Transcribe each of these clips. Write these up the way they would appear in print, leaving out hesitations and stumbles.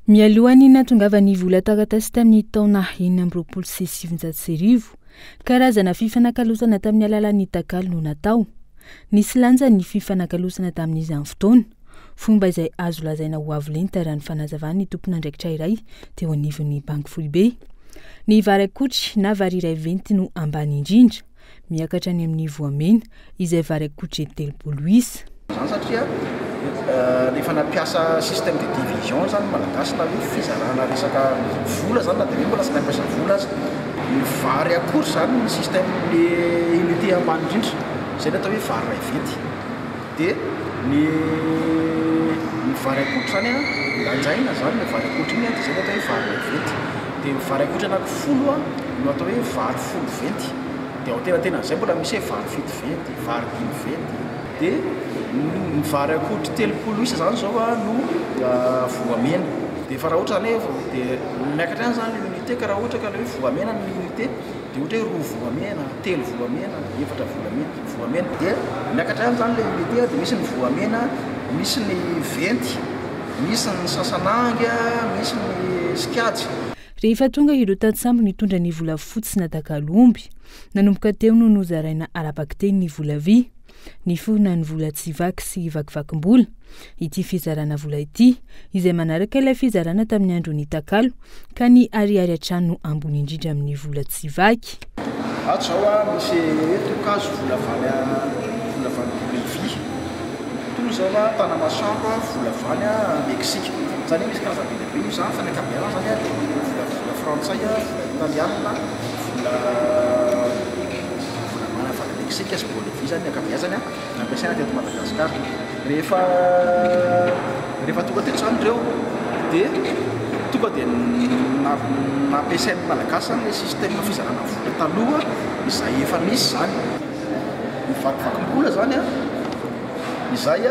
Mialohan'ny nahatongavan'ny vola taratasy tamin'ny taona 1926, karazana fifanakalozana tamin'ny alalan'ny takalo no natao. Nisy lanjany ny fifanakalozana tamin'izany fotoana, fomba izay azo lazaina ho avo lenta raha ny fanazavan'ny tompon'andraikitra iray teo anivon'ny Banky Foibe. Ny vary akotry na vary iray venty no ambany indrindra. Miakatra any amin'ny voamena izay vary akotry 30 isa. Izany satria rehefa nampiasa système de division izany ny Malagasy na hoe fizarana resaka vola izany na dia hoe mbola tsy nampiasa vola aza. Ny vary akory izany ny système ny unité ambany indrindra, izay no atao hoe vary iray venty. Dia ny ny vary akotry izany an, lanjaina izany ilay vary akotry iny an, dia izay no atao hoe vary iray venty. Dia ny vary akotry anaky folo an no atao hoe vary folo venty. Dia ao antenatenan'izay mbola misy hoe vary fito venty, vary dimy venty. Dia ny vary akotry 30 isa izany izao an no voamena. Dia efa raha ohatra izany hoe dia miakatra ihany izany ilay unité ka raha ohatra ka ilay hoe voamena ny unité dia ohatra hoe roa voamena, telo voamena, efatra volamena, voamena. Dia miakatra ihany izany ilay unité dia misy ny voamena, misy ny venty, misy ny sasanangy, misy ny sikajy. Rehefa tonga ireo tantsambo nitondra ny vola fotsy natakalo omby, nanomboka teo no nozaraina ara-bakiteny ny vola vy. Niforona ny vola tsy vaky sy vakivakim-bola. Ity fizarana vola ity, izay manaraka ilay fizarana tamin'ny andron'ny takalo, ka ny ariary hatrany no ambony indrindra amin'ny vola tsy vaky. Ato izao a, misy hoe tokazo vola avy any vola avy any Bolivie. Toa izao a, Tanamasoandro a, vola avy any Mexique. Izany hoe misy karazany be dia be io izany fa ny ankabeazany izany a dia vola vola frantsay a, vola italiana, vola vola mana avy any Mexique sy Bolivie izany ny ankabeazany a, nampiasaina teto Madagasikara. Rehefa rehefa tonga teto izany ireo dia tonga dia nampiasain'ny Malagasy izany ilay système fizarana vola taloha izay efa nisy izany. Ny vakivakim-bola izany an, izay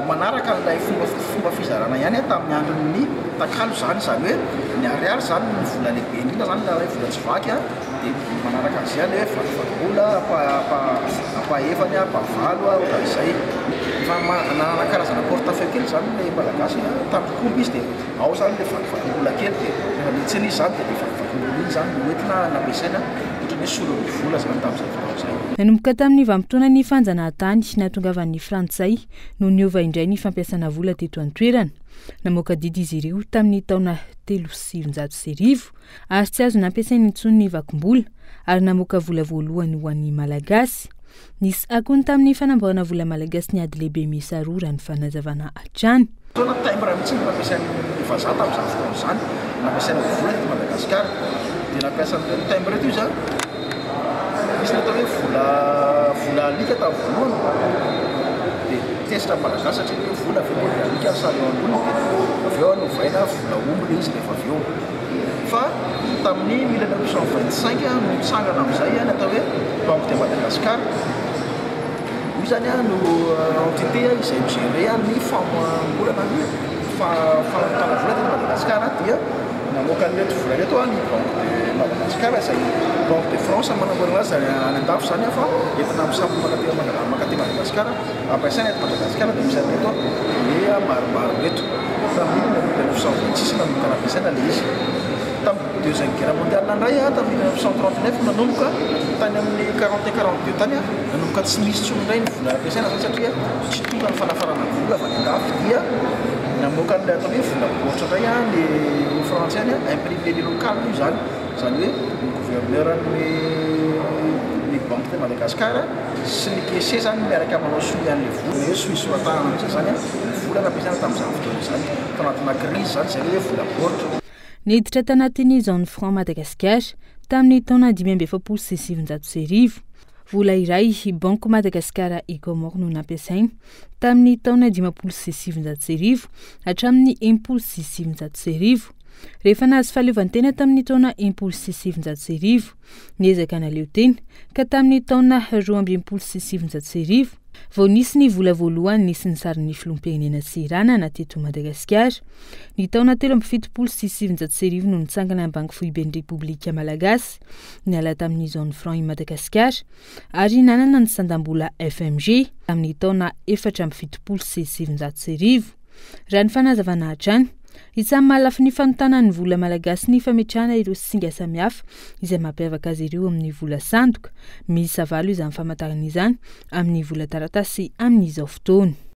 manaraka an'ilay fomba fomba fizarana ihany tamin'ny andron'ny takalo izany, izany hoe ny ariary izany no vola lehibe indrindra izany raha hoe vola tsy vaky an. Dia manaraka an'izay ilay hoe vakivakim-bola, ampahefany, ampahavalo, ohatran'izay. Efa nanana karazana porte-feuille kely izany ilay Malagasy, tandrok'omby izy dia ao izany ilay vakivakim-bola kely dia rehefa miantsena izy izany dia ilay vakivakim-bola iny izany no entina nampiasaina ohatran'ny hoe solon'ny vola izany tamin'izay fotoana izay. Nanomboka tamin'ny vanim-potoanan'ny fanjanahantany nahatongavan'ny Frantsay no niova indray ny fampiasana vola teto an-toerana. Namoaka didy izy ireo tamin'ny taona 1903 ary tsy azo nampiasaina intsony ny vakim-bola ary namoaka vola voalohany ho an'ny Malagasy. Nisy akony tamin'ny fanamboarana vola malagasy ny ady lehibe miisa roa raha ny fanazavana hatrany. Fotoana timbre mihitsy no nampiasain'ny vazaha tamin'izany fotoana izany, nampiasaina ho vola teto Madagasikara. Dia nampiasa an'ireny timbre ireto izy an, nisy ny atao hoe vola vola alika tamin'ny voalohany, dia tezitra ny Malagasy satria hoe vola ve moa dia alika ny sary eo amboniny, dia avy eo novaina vola omby ilay izy rehefa avy eo. Fa tamin'ny 1925 no nitsangana amin'izay ny atao hoe Banque de Madagascar. Io izany no entité izay mi-gérer ny famoaham-bola na ny fanontana vola teto Madagascar dia namoaka an'ireto vola ireto ny Banque de Madagascar izay Banque de France manamboarana azy any an-dafy izany fa entina amin'ny samy mankaty Madagascar. Ampiasaina eto Madagasikara dia misy an'ireto monnaie maromaro ireto. Tamin'ny 1926 nanomboka nampiasaina ilay izy. Tamin'ny deuxième guerre mondiale indray, tamin'ny 1939 nanomboka tany amin'ny 41 42 tany, nanomboka tsy nisy intsony indray ny vola nampiasaina izany satria tsy tonga ny fanafarana vola avy any an-dafy dia namoaka an'ilay atao hoe vola baoritra indray ny frantsay any, imprimerie locale io izany. Izany hoe ny gouverneur ny banque de Madagascar sy ny caissier zany miaraka manao sonia an'ilay vola, hoe sonia soratanana mihitsy zany ny vola nampiasaina tamin'izany fotoana izany, tao anatina crise zany izay hoe vola baoritra. Niditra tanatin'ny zone franc Madagasikara tamin'ny taona 1945. Vola iray Banque Madagascar et Comores no nampiasaina tamin'ny taona 1950 hatramin'ny 1960. Rehefa nahazo fahaleovantena tamin'ny taona 1960, niezaka naleo tena ka tamin'ny taona 1962 vao nisy ny vola voalohany nisy ny sarin'ny filoham-pirenena Tsiranana teto Madagasikara. Ny taona 1973 no nitsangana ny Banky Foiben'ny Repoblika Malagasy, niala tamin'ny zone franc i Madagasikara ary nanana ny sandam-bola FMG tamin'ny taona 1974. Raha ny fanazavana hatrany. Isan'ny mahalafo ny fanontana ny vola malagasy ny fametrahana ireo singa samihafa izay mampiavaka azy ireo amin'ny vola sandoka. Miisa valo izany famantarana izany amin'ny vola taratasy amin'izao fotoana.